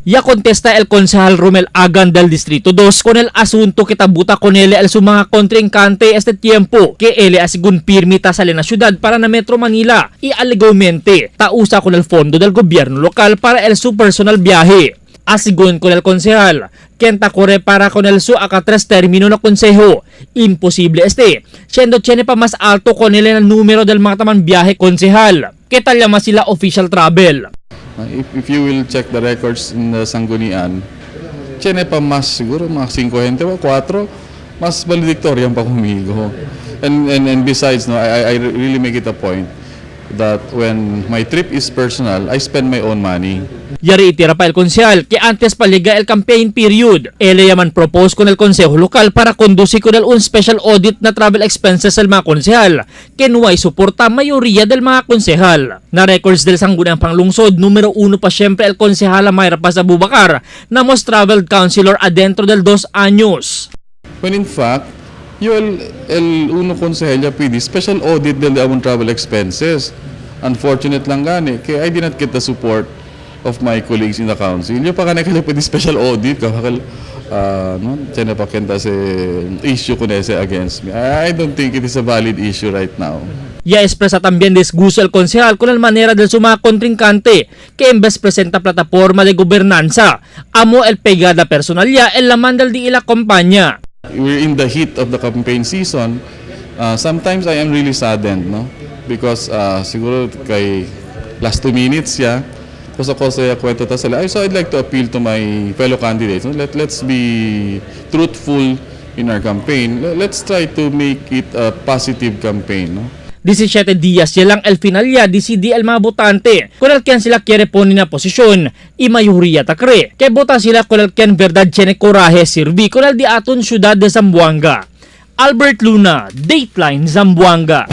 Ya contesta el konsehal Romel Agan del Distrito 2 con el asunto que tabuta con él el su mga kontrinkante este tiempo que él asigun pirmi ta sale na syudad para na Metro Manila y alegamente tausa con el fondo del gobyerno local para el su personal viaje. Asigun con el konsehal, quien corre para con el su aka 3 término na konseho. Imposible este, siendo tiene pa mas alto con él el número del mga taman viaje konsehal. Que tal llama sila official travel. If you will check the records in the Sanggunian, tiene pa mas siguro mga 5 gente o 4, mas valedictorian pa conmigo. And besides, no, I really make it a point that when my trip is personal, I spend my own money. Yari itira pa el konsehal que antes paliga el campaign period. Ele yaman propose con el konseho lokal para conducir con el un special audit na travel expenses del mga konsehal que no hay suporta mayoría del mga konsehal. Na records del Sangguniang Panglungsod, numero 1 pa siyempre el konsehal Mayra Paz Abubakar na most traveled councilor adentro del 2 años. When in fact, yo el uno konsehal ya pidi special audit del amon travel expenses. Unfortunate lang gani, kaya I did not get the support of my colleagues in the council. Yo pa kani kaya pwede special audit kapag no, tiene pa kenta se issue ko nese against me. I don't think it is a valid issue right now. Ya expresa también disgusto el concejal con la manera del su mga contrincante que en vez presenta plataforma de gobernanza, amo el pegada personal ya el la manda di ila compañía. We're in the heat of the campaign season. Sometimes I am really saddened, no? Because siguro kay last 2 minutes ya, kosa-kosa ya kwento ta sila. So I'd like to appeal to my fellow candidates. No? Let's be truthful in our campaign. Let's try to make it a positive campaign, no? 17 días ya lang el final ya decidi el mga botante kung el quien sila quiere poner na posisyon y mayoría ta cree que vota sila con el quien verdad tiene coraje sirvi con el di aton ciudad de Zamboanga. Albert Luna, Dateline Zamboanga.